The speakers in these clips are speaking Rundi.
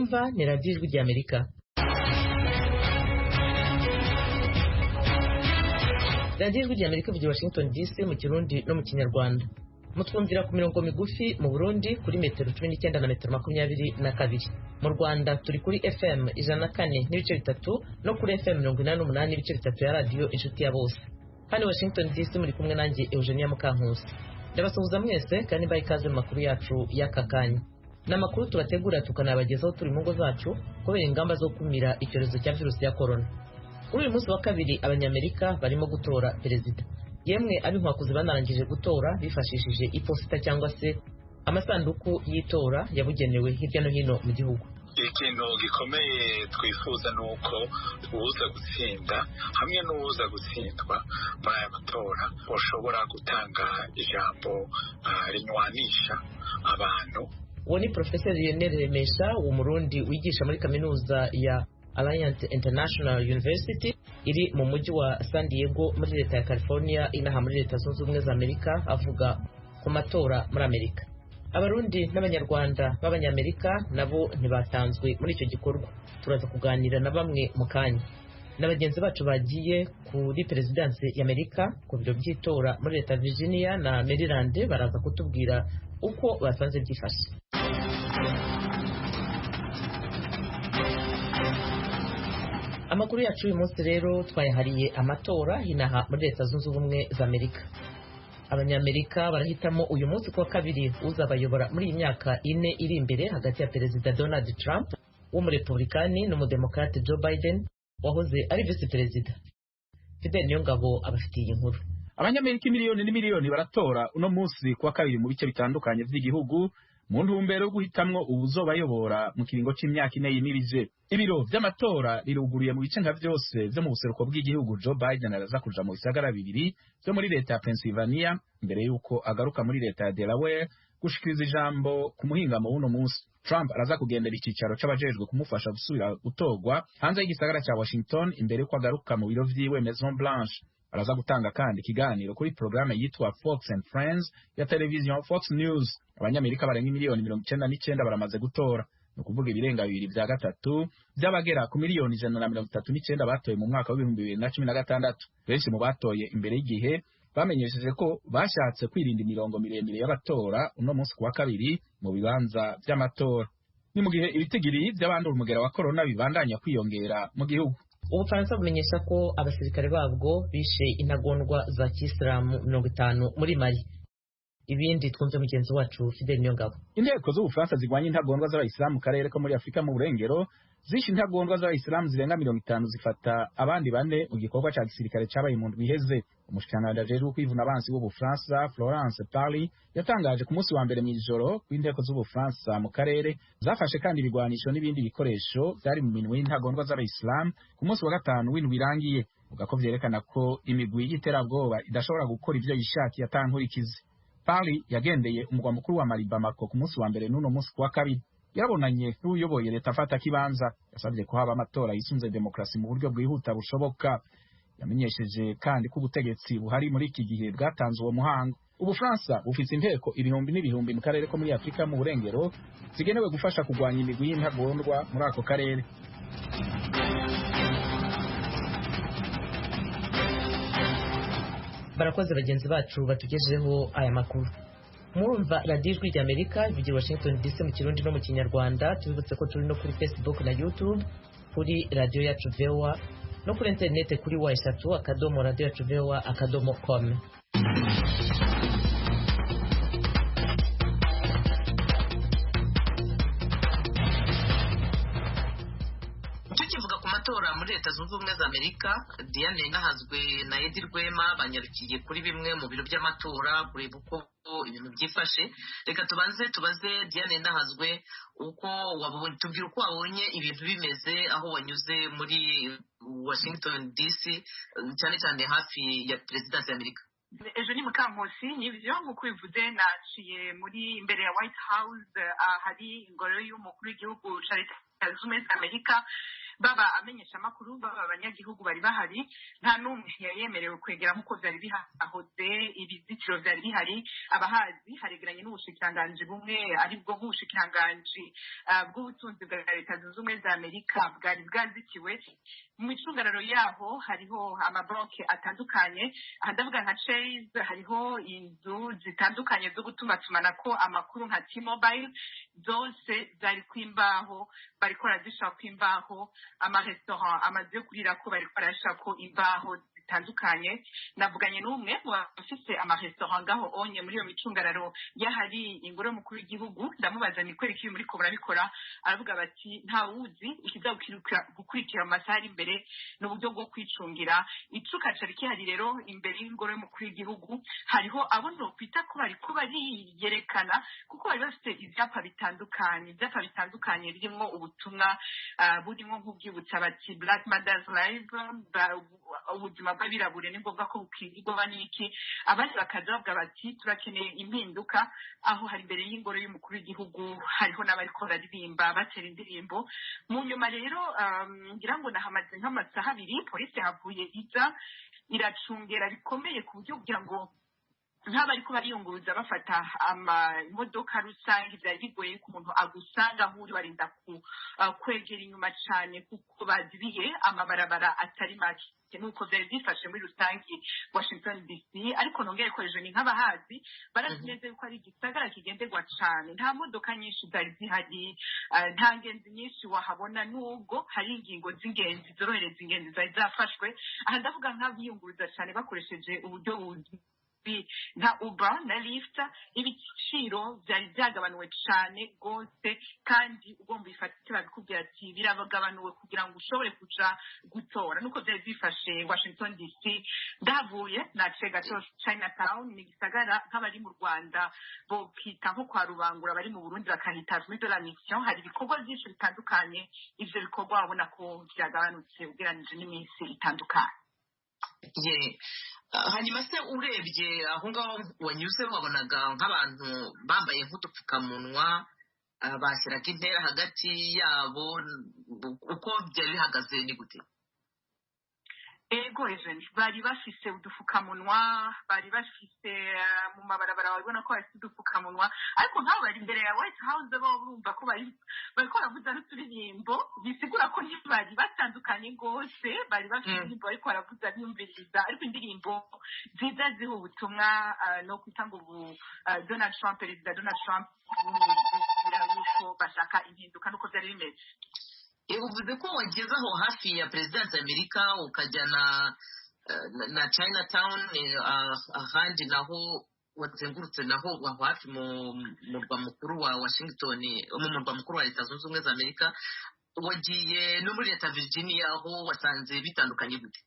Mwumva ni Radiyo Ijwi ry'Amerika. Radiyo Ijwi ry'Amerika ivugira Washington DC mu Kirundi no mu Kinyarwanda. Mutwumvira ku mirongo migufi mu Burundi kuri metero 19 na metero 22. Mu Rwanda turi kuri FM 104.3 no kuri FM 88.3 ya Radiyo Inshuti ya Bose. Hano Washington DC muri kumwe nanjye Eugenia Mukankusi. Ndabasuhuza mwese kandi mbaha ikaze mu makuru yacu y'aka kanya. Ni amakuru tubategura tukanabagezaho turi mu ngo zacu kubera ingamba zo gukumira icyorezo cya virusi ya korona. Kuri uyu munsi wa kabiri Abanyamerika barimo gutora perezida. Yemwe ab'inkwakuzi banarangije gutora bifashishije iposita cyangwa se amasanduku y'itora yabugenewe hirya no hino mu gihugu. Ikintu gikomeye twifuza ni uko uwuza gutsinda hamwe n'uwuza gutsindwa muri aya matora ushobora gutanga ijambo rinywanisha abantu. Uwo ni Profeseri Lionel Remesha, Umurundi wigisha muri kaminuza ya Alliance International University iri mu mujyi wa San Diego muri leta ya California inaha muri Leta Zunze Ubumwe za Amerika, avuga ku matora muri Amerika. Abarundi n'Abanyarwanda b'Abanyamerika nabo ntibatanzwe muri icyo gikorwa. Turaza kuganira na bamwe mu kanya. Na bagenzi bacu bagiye kuri perezidansi y'Amerika ku biro by'itora muri leta Virginia na Maryland baraza kutubwira uko basanze byifashe. Amakuru yacu uyu munsi rero twayahariye amatora inaha muri Leta Zunze Ubumwe za Amerika. Abanyamerika barahitamo uyu munsi kuwa kabiri uzabayobora muri iyi myaka 4 iri imbere hagati ya Perezida Donald Trump w'umurepublikani n'umudemokrate Joe Biden wahoze ari visi perezida. Fidel Niyongabo abafitiye iyi nkuru. Abanyamerika miliyoni n'imiliyoni baratora uno munsi kuwa kabiri mu bice bitandukanye vy'igihugu mu ntumbero yo guhitamwo uwuzobayobora mu kiringo c'imyaka 4 yimirije. Ibiro vy'amatora riruguruye mu bice nka vyose vyo mu buseruko bw'igihugu. Joe Biden araza kuja mu bisagara bibiri vyo muri leta ya Pennsylvania mbere yuko agaruka muri leta ya Delaware gushikiriza ijambo ku muhingamo w'uno munsi. Trump araza kugendera icicaro c'abajejwe kumufasha gusubira gutorwa hanze y'igisagara ca Washington imbere yuko agaruka mu biro vyiwe Maison Blanche. Araza gutanga kandi ikiganiro kuri programme yitwa Fox and Friends ya television Fox News. Abanyamerika barenga miliyoni 99 baramaze gutora, ni ukuvuga ibirenga 2/3 by'abagera ku miliyoni 139 batoye mu mwaka wa 2016. Benshi mu batoye imbere y'igihe bamenyesheje ko bashatse kwirinda imirongo miremire y'abatora uno munsi kuwa kabiri mu bibanza vy'amatora. Ni mu gihe ibitigiri vy'abandura umugera wa corona bibandanya kwiyongera mu gihugu. Ubufaransa bumenyesha ko abasirikare babwo bishe intagondwa za kisilamu 50 muri Mali. Ibindi twumve mugenzi wacu Fidel Niyongabo. Inteko z'Ubufaransa zirwanya intagondwa z'abayisilamu mu karere ko muri Afurika mu Burengero zishe intagondwa z'abayisilamu zirenga 50 zifata abandi bane mu gikorwa ca gisirikare cabaye mu ndwi iheze. Umushikiranganji ajejwe kwivuna abansi b'Ubufaransa Florence Parly yatangaje ku munsi wa mbere mw'ijoro ko inteko z'Ubufaransa mu karere zafashe kandi ibigwanisho n'ibindi bikoresho vyari mu minwe y'intagondwa z'abayisilamu ku munsi wa gatanu w'indwi irangiye. Avuga ko vyerekana ko imigwi y'iterabwoba idashobora gukora ivyo yishakiye ata nkurikizi. Parly yagendeye umugwa mukuru wa Mali Bamako ku munsi wa mbere n'uno munsi kuwa kabiri. Yarabonanye n'uyoboye leta afata kibanza. Yasabye ko haba amatora yisunze demokrasi mu buryo bwihuta bushoboka. Yamenyesheje kandi ko ubutegetsi buhari muri iki gihe bwatanze uwo muhango. Ubufaransa bufise inteko ibihumbi n'ibihumbi mu karere ko muri Afurika mu Burengero zigenewe gufasha kurwanya imigwi y'intagondwa muri ako karere. Barakoze bagenzi bacu batugejeho aya makuru. Murumva Radiyo Ijwi ry'Amerika ivugira Washington DC mu Kirundi no mu Kinyarwanda. Tubibutse ko turi no kuri Facebook na YouTube kuri Radiyo Yacu VOA no kuri interinete kuri w3.radioyacuvoa.com. Tukivuga ku matora muri Leta Zunze Ubumwe za Amerika, Diane Nahazwe na Edi Rwema banyarukiye kuri bimwe mu biro by'amatora kureba uko ibintu byifashe. Reka tubanze tubaze Diane Nahazwe uko wabonye, tubwira uko wabonye ibintu bimeze aho wanyuze muri Washington DC, cyane cyane hafi ya perezidansi y'Amerika. Ejo ni Mukankusi, nivyo nk'uko bivuze naciye muri imbere ya White House ahari ingoro y'umukuru w'igihugu ca Leta Zunze Ubumwe za Amerika. Baba amenyeshamakuru, baba abanyagihugu bari bahari, nta n'umwe yari yemerewe kwegera nk'uko vyari bihahoze. Ibizitiro vyari bihari, abahazi haregeranye n'ubushikiranganji bumwe, aribwo nk'ubushikiranganji bw'ubutunzi bwa Leta Zunze Ubumwe za Amerika, bwari bwazitiwe. Mu micungararo yaho hariho amabanki atandukanye, aha ndavuga nka Chase, hariho inzu zitandukanye zo gutumatumanako amakuru nka T-Mobile, zose zari kw'imbaho, bariko barazishirako imbaho. Amarestaurant, amazu yo kurirako, bariko barayashirako imbaho zitandukanye. Navuganye n'umwe mu bafise amarestaurant ngaho onye muri iyo micungararo y'ahari ingoro y'umukuru w'igihugu, ndamubaza ni kubera iki muriko murabikora? Aravuga bati nta wuzi ikiza gukurikira mu masaha ari imbere, ni uburyo bwo kwicungira. Icuka cari kihari rero imbere y'ingoro y'umukuru w'igihugu, hariho abo nokwita ko bariko bariyerekana, kuko bari bafite ivyapa bitandukanye birimwo ubutumwa burimwo nk'ubwibutsa bati "Black Mothers Live", ubuzima bw'abirabure ni ngombwa ko bukingirwa n'iki. Abandi bakaza bavuga bati turakeneye impinduka. Aho hari imbere y'ingoro y'umukuru w'igihugu, hariho n'abariko bararirimba, batera indirimbo. Mu nyuma rero, ngira ngo nahamaze nk'amasaha 2, polisi yahavuye iza iracungera bikomeye, ku buryo kugira ngo nk'abariko bariyunguruza bafata amamodoka rusange vyari bigoye ko umuntu agusanga aho uri, barinda kwegera inyuma cane kuko bazibiye amabarabara atari make. Nuko vyari vyifashe muri rusangi Washington DC. Ariko nongere ko ejo ni nk'abahazi barazi neza yuko ari igisagara kigenderwa cane, nta modoka nyinshi zari zihari, nta ngenzi nyinshi wahabona, nubwo hari ingingo z'ingenzi zorohereza ingenzi zari zafashwe. Aha ndavuga nk'abiyunguruza cane bakoresheje uburyo buzwi nka Uber na Lyft, ibiciro vyari vyagabanuwe cane gose, kandi ugomba ifate babikubwira ati biragabanuwe kugira ngo ushobore kuja gutora. Nuko vyari vyifashe Washington DC. Ndahavuye naciye gato Chinatown, ni igisagara nk'abari mu Rwanda bokita nko kwa Rubangura, bari mu Burundi bakahita Rue de la Mission. Hari ibikorwa vyinshi bitandukanye, ivyo bikorwa wabona ko vyagabanutse ugereranije n'iminsi itandukanye. Ye, hanyuma se urebye aho ngaho wanyuze, wabonaga nk'abantu bambaye nk'udupfukamunwa, bashyiraga intera hagati yabo, uko byari bihagaze ni gute? Ego Eugenie, bari bafise udufukamunwa, bari bafise mu mabarabara babona ko bafise udupfukamunwa, ariko nk'abo bari imbere ya White House bo urumva ko bari bariko baravuza n'uturirimbo, bisigura ko ntibari batandukanye rwose, bari bafite indirimbo bariko baravuza biyumviriza, ariko indirimbo nziza ziha ubutumwa no kwita ngo ubu Donald Trump, Perezida Donald Trump, bumubwira yuko bashaka impinduka. Nuko vyari bimeze. Uvuze ko wageze aho hafi ya perezidansi ya Amerika, ukajya na Chinatown, ahandi naho wazengurutse naho aho hafi mu murwa mukuru wa Washington, mu murwa mukuru wa Leta Zunze Ubumwe za Amerika, wagiye no muri leta Virginia, aho wasanze bitandukanye gute?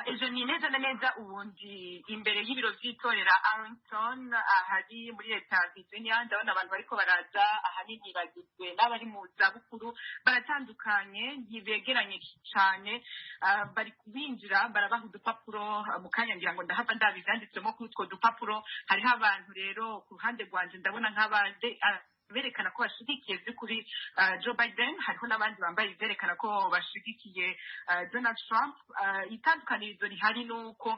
Ejo ni neza na neza ubundi imbere y'ibiro vy'itorera Arlington, ahari muri leta ya Virginia. Ndabona abantu bariko baraza, ahanini bagizwe n'abari mu zabukuru, baratandukanye, ntibegeranye cane. Bari binjira barabaha udupapuro. Mu kanya ngira ngo ndahava ndabivyanditsemo kuri utwo dupapuro. Hariho abantu rero ku ruhande rwanje, ndabona nk'abande berekana ko bashigikiye by'ukuri Joe Biden, hariho n'abandi bambaye ivyerekana ko bashigikiye Donald Trump. Itandukanirizo rihari ni uko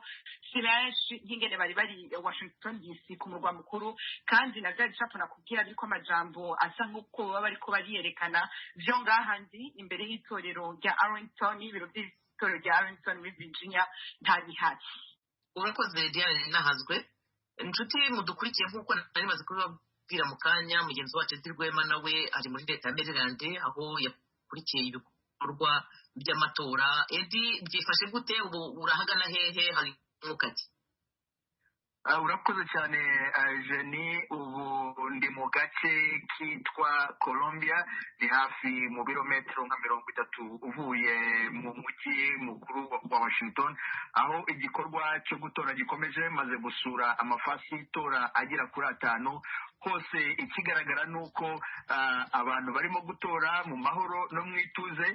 si benshi nk'ingene bari bari Washington DC ku murwa mukuru, kandi na vya bicapo nakubwira biriko amajambo asa nk'uko baba bariko bariyerekana vyo ngaha ndi imbere y'itorero rya Arlington, ibiro by'itorero rya Arlington muri Virginia, nta bihari. Urakoze Diane Nahazwe. Inshuti mudukurikiye, nk'uko nari maze kubibabwira mu kanya, mugenzi wacu Edi Rwema nawe ari muri leta ya Maryland, aho yakurikiye ibikorwa by'amatora. Edi, byifashe gute ubu? Urahagana hehe? Hari mwuka ki? Urakoze cyane Jeni. Ubu ndi mu gace kitwa Columbia, ni hafi mu birometero nka 30 uvuye mu mujyi mukuru wa Washington, aho igikorwa cyo gutora gikomeje. Maze gusura amafasi y'itora agera kuri atanu hose. Ikigaragara ni uko abantu barimo gutora mu mahoro no mu ituze,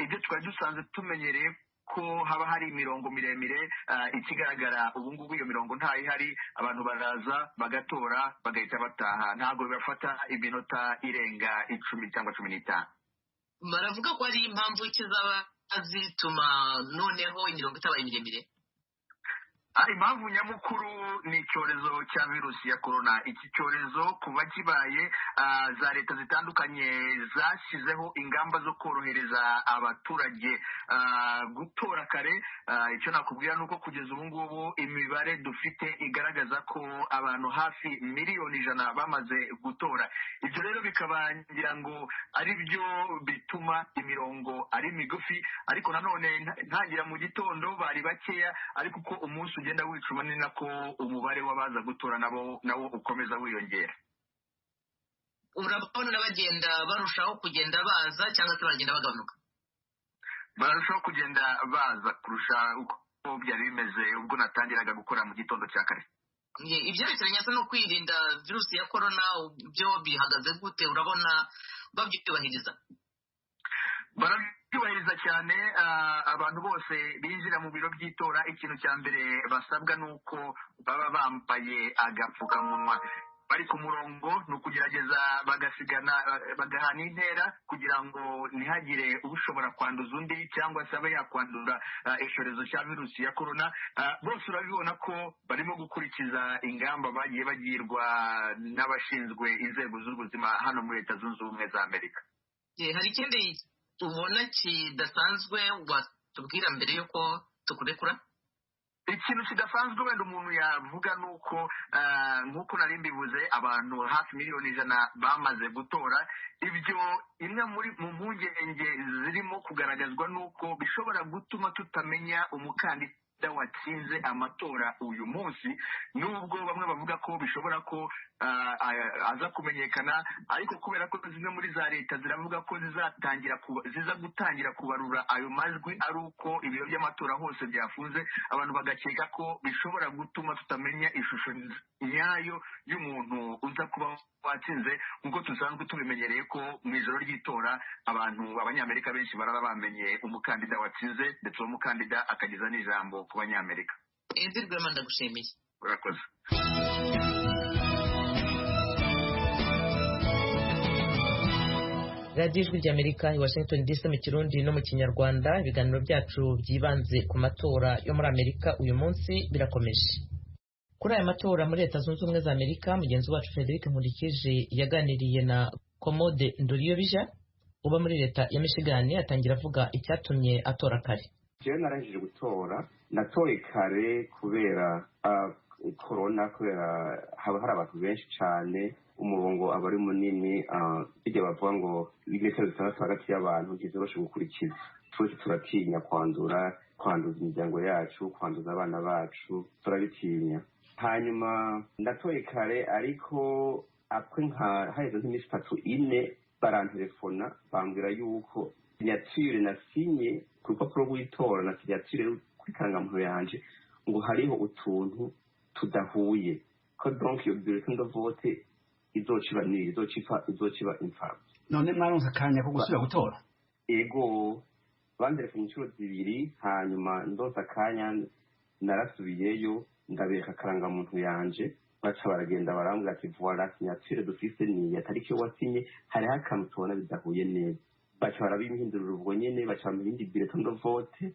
ibyo twari dusanzwe tumenyereye ko haba hari imirongo miremire. Ikigaragara ubu ngubu iyo mirongo ntayihari, abantu baraza bagatora bagahita bataha, ntabwo bibafata iminota irenga 10 cyangwa 15. Baravuga ko ari impamvu kizaba zituma noneho imirongo itabaye miremire. Impamvu nyamukuru ni icyorezo cya virusi ya korona. Iki cyorezo kuva kibaye, za leta zitandukanye zashyizeho ingamba zo korohereza abaturage gutora kare. Icyo nakubwira ni uko kugeza ubu ngubu imibare dufite igaragaza ko abantu hafi 100,000,000 bamaze gutora. Ibyo rero bikaba ngira ngo ari byo bituma imirongo ari migufi, ariko nanone ntangira mu gitondo bari bakeya, ariko uko umunsi ugenda wicuma ni nako umubare w'abaza gutora nawo ukomeza wiyongera. Urabona bagenda barushaho kugenda baza cyangwa se baragenda bagabanuka? Bararushaho kugenda baza kurusha uko byari bimeze ubwo natangiraga gukora mu gitondo cya kare. Ibyerekeranye se no kwirinda virusi ya korona byo bihagaze gute? Urabona babyubahiriza? Barabyubahiriza cyane. Abantu bose binjira mu biro by'itora, ikintu cya mbere basabwa ni uko baba bambaye agapfukamunwa. Bari ku murongo ni ukugerageza bagasigana, bagahana intera kugira ngo ntihagire ushobora kwanduza undi cyangwa se abe yakwandura icyorezo cya virusi ya korona. Bose urabibona ko barimo gukurikiza ingamba bagiye bagirwa n'abashinzwe inzego z'ubuzima hano muri Leta Zunze Ubumwe za Amerika. Hari ikindi ubona kidasanzwe watubwira mbere y'uko tukurekura? Ikintu kidasanzwe wenda umuntu yavuga ni uko nk'uko nari mbivuze, abantu hafi 100,000,000 bamaze gutora. Ibyo imwe muri mu mpungenge zirimo kugaragazwa ni uko bishobora gutuma tutamenya umukandida watsinze amatora uyu munsi, nubwo bamwe bavuga ko bishobora ko aza kumenyekana, ariko kubera ko zimwe muri za leta ziravuga ko ziza gutangira kubarura ayo majwi ari uko ibiro by'amatora hose byafunze, abantu bagakeka ko bishobora gutuma tutamenya ishusho nyayo y'umuntu uza kuba watsinze, nk'uko dusanzwe tubimenyereye ko mu ijoro ry'itora abantu abanyamerika benshi baraba bamenye umukandida watsinze, ndetse uwo mukandida akageza n'ijambo ku banyamerika. Edi Rwema, ndagushimiye. Urakoze. Radiyo Ijwi ry'Amerika i Washington DC mu Kirundi no mu Kinyarwanda. Ibiganiro byacu byibanze ku matora yo muri Amerika uyu munsi birakomeje. Kuri aya matora muri Leta Zunze Ubumwe za Amerika, mugenzi wacu Frederic Nkurikije yaganiriye na Komode Ndoriyobija uba muri Leta ya Michigan, atangira avuga icyatumye atora kare. Jewe narangije gutora, natoye kare kubera korona, kubera haba hari abantu benshi cyane, umurongo aba ari munini, bijya bavuga ngo metero 6 hagati y'abantu ntizoroshe gukurikiza. Twese turatinya kwandura, kwanduza imiryango yacu, kwanduza abana bacu, turabitinya. Hanyuma ndatoye kare, ariko apwe nka haheze nk'iminsi 3 4 barantelefona bambwira yuko signature nasinye ku rupapuro rw'itora na signature kuri karangamuntu yanje ngo hariho utuntu tudahuye, ko donc iyo bulletin de vote izociba niri izociba imfabusa. None mwaronse akanya ko gusubira gutora? Ego, bandereka inshuro 2, hanyuma ndonse akanya narasubiyeyo ndabereka akarangamuntu yanje, baca baragenda barambwira ati voilà signature dufise ni atariki yo wasinye, hariho akantu tubona bidahuye neza. Baca barabimpindurira ubwo nyene, baca bampa iyindi bulletin de vote.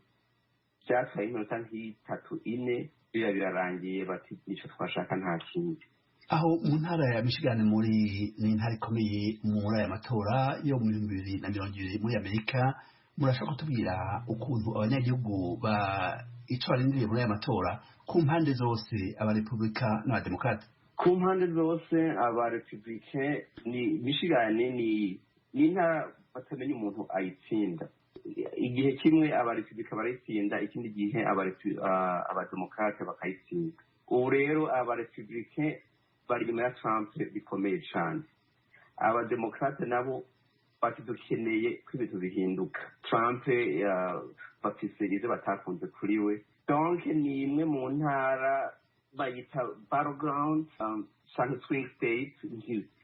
Vyatwaye iminota nk'itatu 4 biba birarangiye, bati nico twashaka nta kindi. Aho mu ntara ya Michigan, muri ni intara ikomeye muri aya matora yo mu 2020 muri Amerika, murashaka kutubwira ukuntu abanyagihugu ba ico barindiriye muri aya matora ku mpande zose, abarepublika n'abademokrate? Ku mpande zose abarepublike, ni Michigan ni intara batamenya umuntu ayitsinda. Igihe kimwe abarepublika barayitsinda, ikindi gihe abademokrate bakayitsinda. Ubu rero abarepublike bari inyuma ya Trump bikomeye cyane, abademokrate nabo bati dukeneye ko ibintu bihinduka. Trump bafise ivyo batakunze kuri we, donc ni imwe mu ntara bayita battleground canke swing state.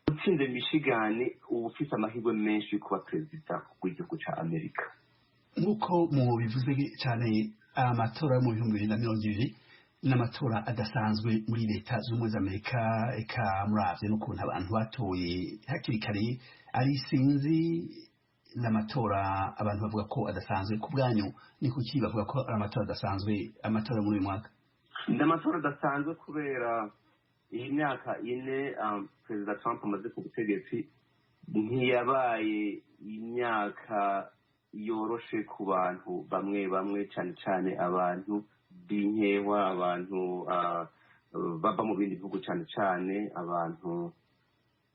Utsinze Michigan uba ufise amahirwe menshi yo kuba perezida w'igihugu ca Amerika. Nk'uko mubivuze cyane, amatora yo mu 2020 n'amatora adasanzwe muri Leta Zunze za Amerika, eka muravye n'ukuntu abantu batoye hakiri kare ari sinzi, N'amatora abantu bavuga ko adasanzwe. Ku bwanyu ni kuki bavuga ko ari amatora adasanzwe, amatora muri uyu mwaka? Ni amatora adasanzwe kubera iyi myaka 4 Perezida Trump amaze ku butegetsi ntiyabaye imyaka yoroshe ku bantu bamwe bamwe, cyane cyane abantu b'inkewa, abantu bava mu bindi bihugu, cyane cyane abantu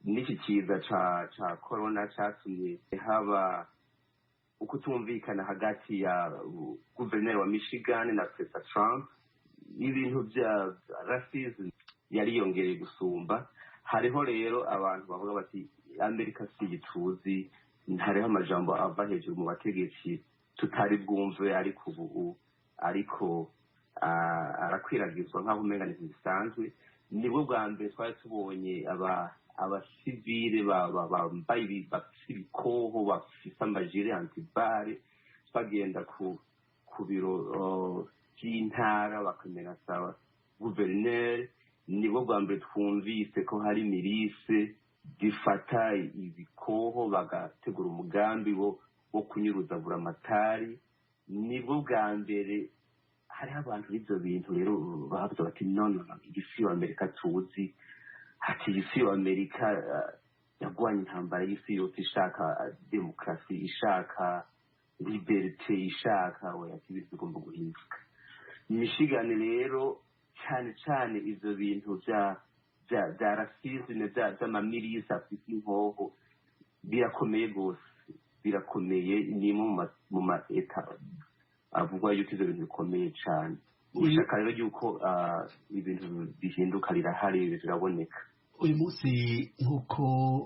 n'iki kiza ca corona catumye haba ukutumvikana hagati ya guverineri wa Michigan na Perezida Trump. Ibintu bya racism yariyongereye gusumba. Hariho rero abantu bavuga bati: "Amerika si igituzi." Hariho amajambo ava hejuru mu bategetsi tutari bwumve, ariko ubu ariko arakwiragizwa nk'aho umenga ni bisanzwe. Nibwo bwa mbere twari tubonye abasivile bambaye, bafise ibikoho, bafise amajire anti-balles, bagenda ku biro by'intara bakamenasa guverineri. Nibwo bwa mbere twumvise ko hari milice zifata ibikoho bagategura umugambi wo kunyuruza buramatari. Nibwo bwa mbere hariho abantu b'ibyo bintu rero bavuze bati: "None iyi si Amerika tuzi?" Ati: "Iyi si Amerika yagwanye intambara y'isi yose ishaka demokarasi, ishaka liberté, ishaka oya." Ati: "Ibintu bigomba guhinduka." Michigan rero, cyane cyane ivyo bintu bya racisme, by'amamilisi afise inkoho, birakomeye rwose, birakomeye. Ni imwe mu ma États avugwa yuko ivyo bintu bikomeye cyane. Ishaka rero yuko ibintu bihinduka rirahari, biraboneka. Uyu munsi, nk'uko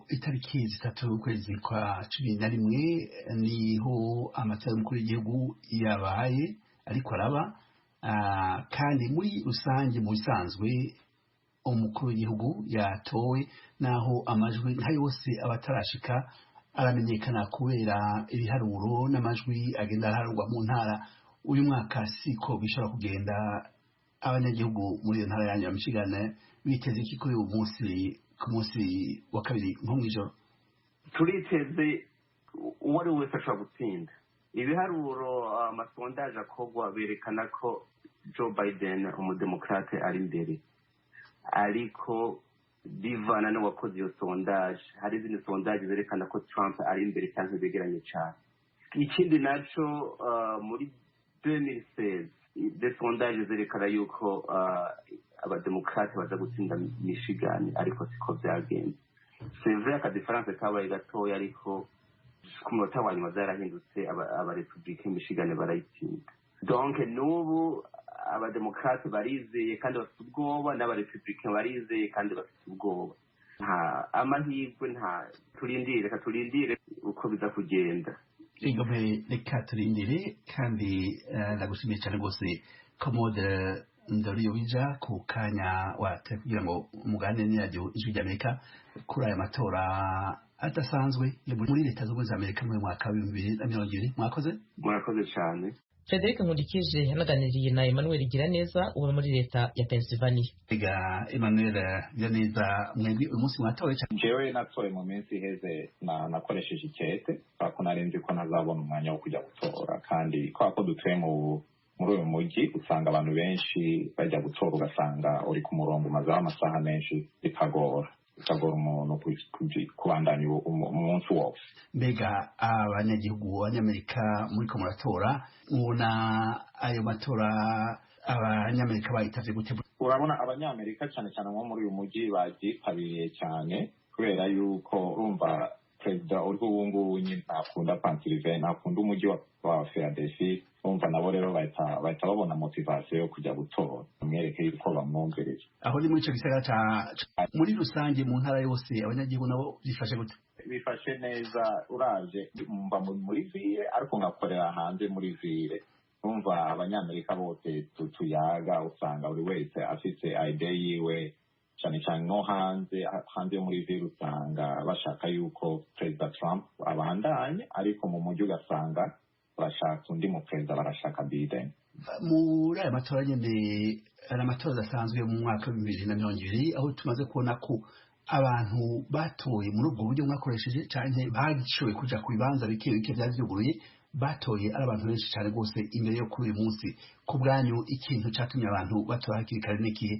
itariki 3 ukwezi kwa 11 niho amatora y'umukuru w'igihugu yabaye, ariko araba, kandi muri rusange, mu bisanzwe, umukuru w'igihugu yatowe, naho amajwi nka yose aba atarashika aramenyekana kubera ibiharuro n'amajwi agenda araharurwa mu ntara. Uyu mwaka siko bishobora kugenda. Abanyagihugu muri iyo ntara yanyu ya Michigan biteze iki kuri uyu munsi, ku munsi wa kabiri nko mw'ijoro? Turiteze uwo ari we wese ashobora gutsinda. Ibiharuro, amasondaje akorwa berekana ko Joe Biden, umudemokrate, ari imbere, ariko bivana n'uwakoze iyo sondage. Hari izindi sondage zerekana ko Trump ari imbere cyangwa begeranye cyane. Ikindi naco, muri 2016 des sondages zerekana yuko abademokrate baza gutsinda Michigan, ariko siko byagenze. C'est vrai, akadifférence kabaye gatoya, ariko ku munota wa nyuma byarahindutse, abarepublike Michigan barayitsinda. Donc n'ubu abademokrate barizeye kandi bafite ubwoba, n'abarepublike barizeye kandi bafite ubwoba. Nta amahirwe, nta turindire, reka turindire uko biza kugenda. Igombe, reka turindire. Kandi ndagushimiye cyane rwose, Komode Ndoriyobija, ku kanya wate kugira ngo muganire n'iradiyo Ijwi ry'Amerika kuri aya matora adasanzwe yo muri Leta Zunze Ubumwe za Amerika muri mwaka wa 2020. Mwakoze. Murakoze cyane. Frederic Nkurikije yanaganiriye na Emmanuel Giraneza uba muri leta ya Pennsylvania. Ega Emmanuel Giraneza, mwebwe uyu munsi mwatoye cyane? Jewe natoye mu minsi iheze, na nakoresheje ikete, kubera ko nari nzi ko ntazabona umwanya wo kujya gutora, kandi kubera ko dutuye muri uyu mujyi usanga abantu benshi bajya gutora, ugasanga uri ku murongo umazeho amasaha menshi, bikagora umuntu kubandanya umunsi wose. Mbega abanyagihugu, abanyamerika muriko muratora, mubona ayo matora abanyamerika bayitavye gute? Urabona, abanyamerika cyane cyane nko muri uyu mujyi baryitabiriye cyane, kubera yuko urumva perezida uriho ubu ngubu nyine ntakunda Pennsylvania, ntakunda umujyi wa Philadelphia. Urumva nabo rero bahita babona motivation yo kujya gutora, bamwereke yuko bamwumvirije. Aho ni muri ico gisagara ca muri rusange, mu ntara yose abanyagihugu nabo byifashe gute? Bifashe neza. Uraje mba muri ville, ariko ngakorera hanze muri ville. Urumva abanyamerika bose tuyaga, usanga buri wese afise idée yiwe, cyane cyane no hanze yo muri ville usanga bashaka yuko Perezida Trump abandanye, ariko mu mujyi ugasanga barashaka undi mu perezida, barashaka Biden. Muri aya matora nyene, ari amatora adasanzwe mu mwaka wa 2020, aho tumaze kubona ko Abantu batoye muri ubwo buryo mwakoresheje canke bashoboye kuja ku bibanza bike bike vyari vyuguruye, batoye ari abantu benshi cane rwose imbere yo kuri uyu munsi. Ku bwanyu, ikintu catumye abantu batora hakiri kare n'ikihe?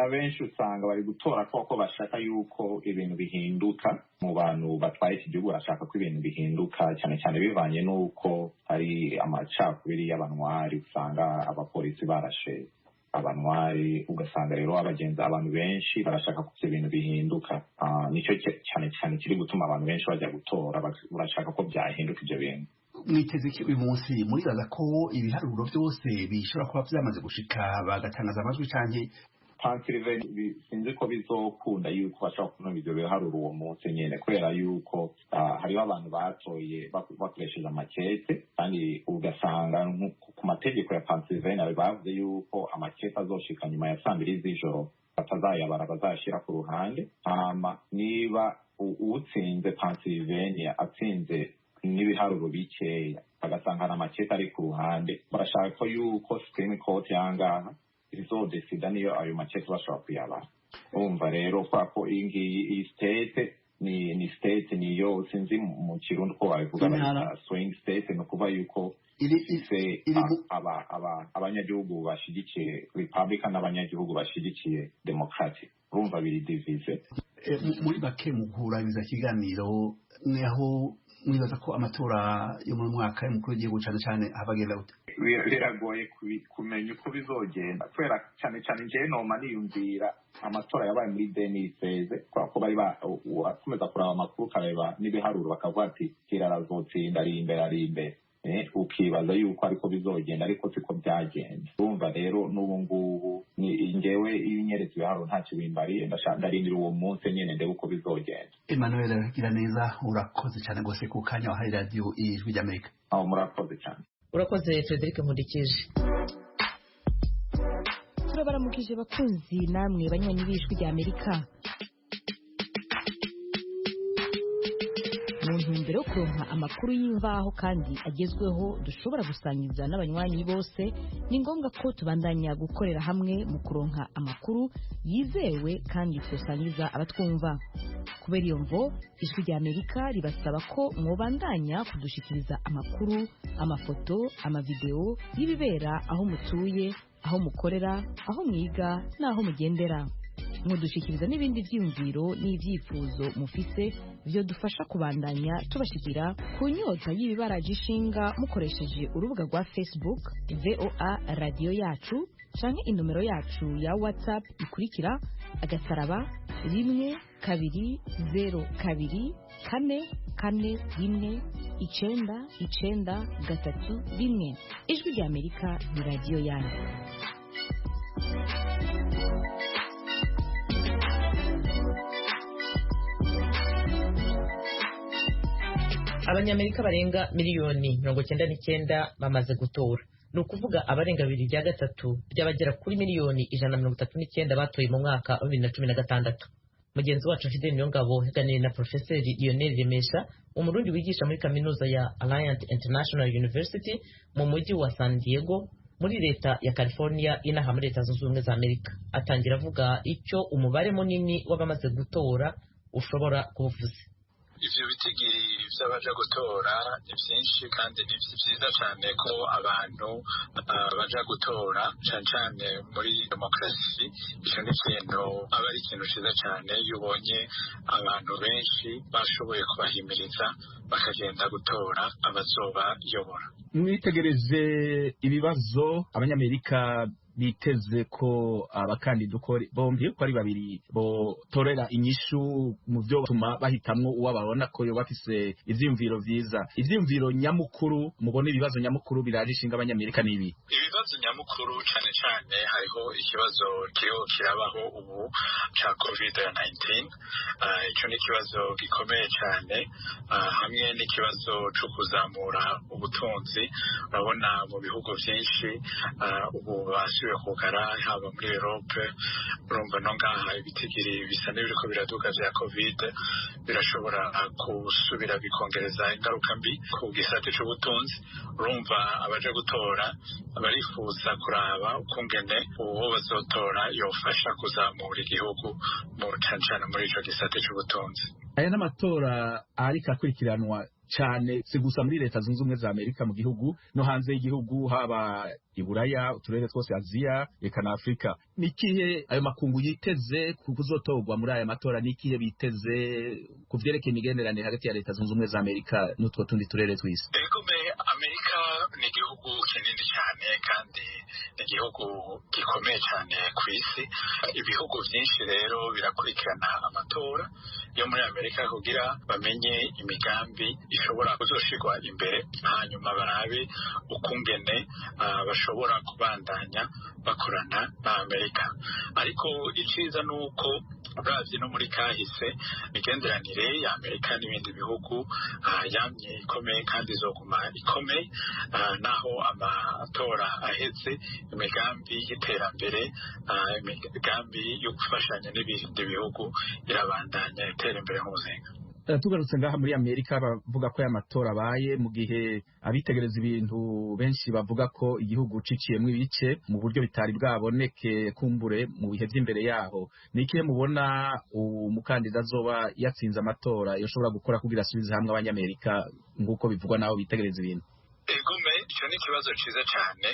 Abenshi usanga bari gutora koko bashaka yuko ibintu bihinduka mu bantu batwaye iki gihugu. Barashaka ko ibintu bihinduka, cyane cyane bivanye n'uko hari amacakubiri y'abanwari. Usanga abapolisi barashe abanwari, ugasanga rero abagenzi, abantu benshi barashaka ko ibyo bintu bihinduka. Nicyo cyane cyane kiri gutuma abantu benshi bajya gutora. Barashaka ko byahinduka ibyo bintu. Mwiteze iki uyu munsi? Muribaza ko ibiharuro byose bishobora kuba byamaze gushika bagatangaza amajwi canke? Pennsylvania sinzi ko bizokunda yuko bashobora kubona ivyo biharuro uwo munsi nyene, kubera yuko hariho abantu batoye bakoresheje amakete, kandi ugasanga ku mategeko ya Pennsylvania bavuze yuko amakete azoshika nyuma ya 2:00 z'ijoro, batazayabara, bazayashira ku ruhande. Hama niba utsinze Pennsylvania atsinze n'ibiharuro bikeya, bagasanga hari amakete ari ku ruhande, barashaka ko yuko Supreme Court yangaha izodesida niyo ayo makete bashobora kuyabara. Urumva rero, kubera ko iyi ngiyi, iyi state ni state niyo, sinzi mu Kirundi uko babivuga, bayita swing state. Ni ukuvuga yuko ifise abanyagihugu bashigikiye Republican n'abanyagihugu bashigikiye Democratic. Urumva biri divisé. Muri bake, mu kurangiza ikiganiro, niho mwibaza ko amatora yo mu mwaka y'umukuru w'igihugu cane cane abagenda gute? Biragoye kumenya uko bizogenda, kubera cyane cyane njyewe noma niyumvira amatora yabaye muri 2016, kubera ko bari urakomeza kuraba amakuru, ukareba n'ibiharuro, bakavuga ati Hillary azotsinda, ari imbere, ari imbere, ukibaza yuko ariko bizogenda, ariko siko byagenze. Urumva rero n'ubu ngubu njyewe iyo unyeretse ibiharuro ntacyo bimbariye. Ndarindira uwo munsi nyene ndebe uko bizogenda. Emmanuel Giraneza, urakoze cyane rwose ku kanya wahaye Radiyo Ijwi ry'Amerika. Aho, murakoze cyane. Urakoze, Frederic Nkundikije. Turabaramukije bakunzi namwe banywanyi b'Ijwi ry'Amerika. Mu ntumbero yo kuronka amakuru y'imvaho kandi agezweho dushobora gusangiza n'abanywanyi bose, ni ngombwa ko tubandanya gukorera hamwe mu kuronka amakuru yizewe kandi twosangiza abatwumva. Kubera iyo mvo, Ijwi ry'Amerika ribasaba ko mwobandanya kudushikiriza amakuru, amafoto, amavideo y'ibibera aho mutuye, aho mukorera, aho mwiga n'aho mugendera. Mudushikiriza n'ibindi byiyumviro n'ibyifuzo mufise byo dufasha kubandanya tubashikira ku nyota y'ibibaraje ishinga, mukoresheje urubuga rwa Facebook VOA Radiyo Yacu, canke inomero yacu ya WhatsApp ikurikira: *12024419931. Ijwi ry'Amerika ni radiyo yanyu. Abanyamerika barenga miliyoni 99 bamaze gutora, ni ukuvuga abarenga 2/3 by'abagera kuri miliyoni 139 batoye mu mwaka wa 2016. Mugenzi wacu Fidel Niyongabo yaganiriye na Porofeseri Lionel Remesha, Umurundi wigisha muri kaminuza ya Alliant International University mu mujyi wa San Diego muri leta ya California, inaha muri Leta Zunze Ubumwe za Amerika. Atangira avuga icyo umubare munini w'abamaze gutora ushobora kuba uvuze. Ivyo bitigiri vy'abaja gutora ni vyinshi kandi ni vyiza cane ko abantu baja gutora, cane cane muri demokarasi. Ico ni ikintu aba ari ikintu ciza cane iyo ubonye abantu benshi bashoboye kubahimiriza bakagenda gutora abazobayobora. Mwitegereje ibibazo Abanyamerika biteze ko abakandida uko bombi uko ari babiri botorera inyishu mu byo batuma bahitamwo uwo babona ko yoba afise ivyiyumviro vyiza, ivyiyumviro nyamukuru mubona, ibibazo nyamukuru biraje ishinga Abanyamerika n'ibi? Ibibazo nyamukuru cane cane hariho ikibazo kiriho kirabaho ubu ca COVID-19. Ico ni ikibazo gikomeye cane, hamwe n'ikibazo co kuzamura ubutunzi. Urabona mu bihugu vyinshi ubu basubiye barasubiye kugara, haba muri Europe, urumva no ngaha ibitigiri bisa n'ibiriko biraduga vya COVID birashobora gusubira bikongereza ingaruka mbi ku gisate c'ubutunzi. Urumva abaja gutora barifuza kuraba ukungene uwo bazotora yofasha kuzamura igihugu mu cane cane muri ico gisate c'ubutunzi. Aya n'amatora ariko akurikiranwa cyane si gusa muri Leta Zunze Ubumwe za Amerika, mu gihugu no hanze y'igihugu, haba Iburaya, uturere twose, Aziya eka na Afrika. Ni ikihe ayo makungu yiteze kuzotorwa muri aya matora? Ni ikihe biteze ku vyerekeye imigenderanire hagati ya Leta Zunze Ubumwe za Amerika n'utwo tundi turere tw'isi? Egome, Amerika ni igihugu kinini cyane kandi ni igihugu gikomeye cyane ku isi. Ibihugu byinshi rero birakurikirana amatora yo muri Amerika kugira bamenye imigambi ishobora kuzoshirwa imbere, hanyuma barabe ukungene bashobora kubandanya bakorana na Amerika. Ariko iciza ni uko uravye no muri kahise, imigenderanire ya Amerika n'ibindi bihugu yamye ikomeye kandi izoguma ikomeye, naho amatora aheze. Imigambi y'iterambere, imigambi yo gufashanya n'ibindi bihugu irabandanya itera imbere nk'umuzinga. Tugarutse ngaha muri Amerika, bavuga ko aya matora abaye mu gihe abitegereza ibintu benshi bavuga ko igihugu ciciyemwo ibice mu buryo bitari bwaboneke kumbure mu bihe vy'imbere yaho. Ni ikihe mubona umukandida azoba yatsinze amatora yoshobora gukora kugira asubize hamwe Abanyamerika nk'uko bivugwa n'abo bitegereza ibintu? Egome, icyo ni ikibazo cyiza cyane.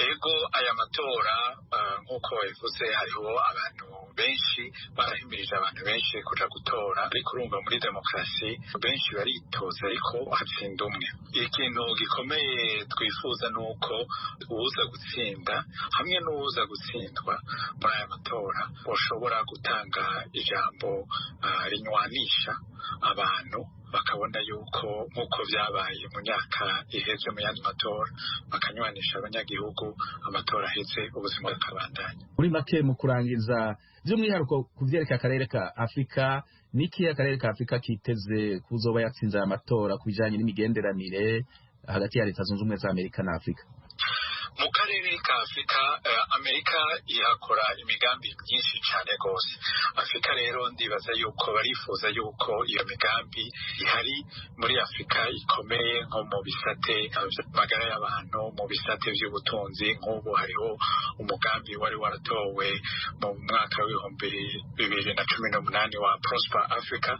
Ego, aya matora nk'uko babivuze, hariho abantu benshi barahimirije abantu benshi kuja gutora, ariko urumva muri demokarasi benshi baritoza ariko hatsinda umwe. Ikintu gikomeye twifuza ni uko uwuza gutsinda hamwe n'uwuza gutsindwa muri aya matora ushobora gutanga ijambo rinywanisha abantu, bakabona yuko nk'uko byabaye mu myaka iheze mu yandi matora, bakanywanisha abanyagihugu, amatora aheze ubuzima bukabandanya. Muri make, mu kurangiza, by'umwihariko ku vyerekeye akarere ka Afurika, ni ikihe akarere ka Afurika kiteze kuzoba yatsinze aya matora ku bijanye n'imigenderanire hagati ya Leta Zunze Ubumwe za Amerika na Afurika? Mu karere ka Afurika, Amerika ihakora imigambi myinshi cyane rwose. Afurika rero ndibaza yuko barifuza yuko iyo migambi ihari muri Afurika ikomeye, nko mu bisate by'amagara y'abantu, mu bisate by'ubutunzi. Nk'ubu hariho umugambi wari waratowe mu mwaka w'2018 wa Prosper Africa,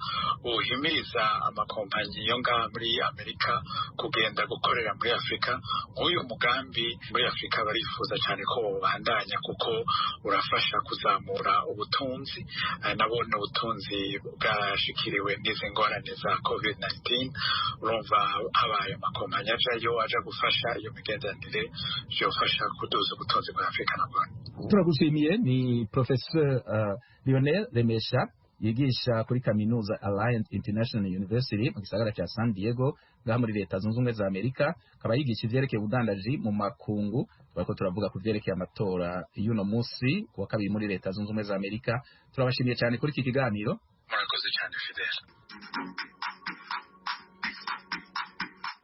uhimiriza amakompanyi yo ngaha muri Amerika kugenda gukorera muri Afurika. Nk'uyu mugambi muri Afurika barifuza cyane ko bubandanya kuko urafasha kuzamura ubutunzi. Nabone ubutunzi bwashikiriwe n'izi ngorane za COVID-19. Urumva habaye amakompanyi ajayo aja gufasha iyo migenderanire, byofasha kuduza ubutunzi bwa Afurika nabwo. Turagushimiye. Ni Professeur Lionel Remesha, yigisha kuri kaminuza Alliance International University mu gisagara cya San Diego ngaha muri Leta Zunze Ubumwe za Amerika, akaba yigisha ivyerekeye ubudandaji mu makungu. Turiko turavuga ku vyerekeye amatora y'uno musi ku wa kabiri muri Leta Zunze Ubumwe za Amerika. Turabashimiye cyane kuri iki kiganiro. Murakoze cyane, Fidel.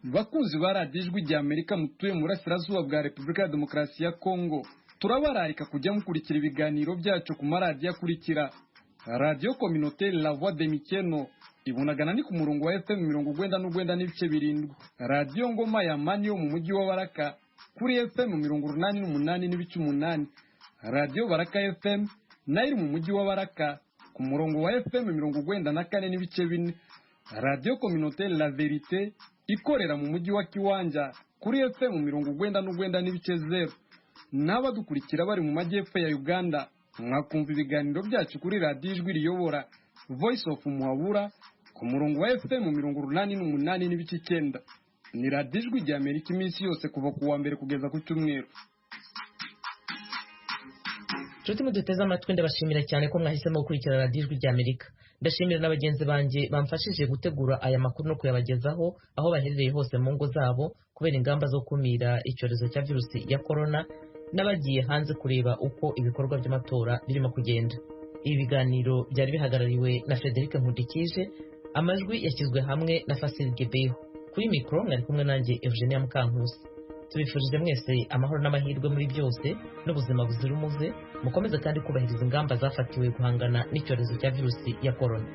Bakunzi ba Radiyo Ijwi rya Amerika mutuye mu burasirazuba bwa Repubulika ya Demokarasi ya Kongo, turabararika kujya mukurikira ibiganiro byacu ku maradiyo akurikira: Radiyo Communautaire La Voix de Mikeno ibunagana ni ku murongo wa FM 99.7, Radiyo Ngoma ya Mani yo mu mujyi wa Baraka kuri FM 88.8, Radiyo Baraka FM nayo iri mu mujyi wa Baraka ku murongo wa FM 94.4, Radiyo Communautaire La Verite ikorera mu mujyi wa Kiwanja kuri FM 99.0. N'abadukurikira bari mu majyepfo ya Uganda, mwakumva ibiganiro byacu kuri Radiyo Ijwi Riyobora Voice of Muhabura ku murongo wa FM 88.9. Ni Radiyo Ijwi rya Amerika iminsi yose kuva ku wa mbere kugeza ku cyumweru. Nshuti muduteze amatwi, ndabashimira cyane ko mwahisemo gukurikira Radiyo Ijwi rya Amerika. Ndashimira na bagenzi banjye bamfashije gutegura aya makuru no kuyabagezaho aho baherereye hose mu ngo zabo kubera ingamba zo kumira icyorezo cya virusi ya korona, n'abagiye hanze kureba uko ibikorwa by'amatora birimo kugenda. Ibi biganiro byari bihagarariwe na Frederic Nkundikije, amajwi yashyizwe hamwe na Fasil Gebeho. Kuri mikoro mwari kumwe nanjye Eugenia Mukankusi. Tubifurije mwese amahoro n'amahirwe muri byose n'ubuzima buzira umuze. Mukomeze kandi kubahiriza ingamba zafatiwe guhangana n'icyorezo cya virusi ya korona.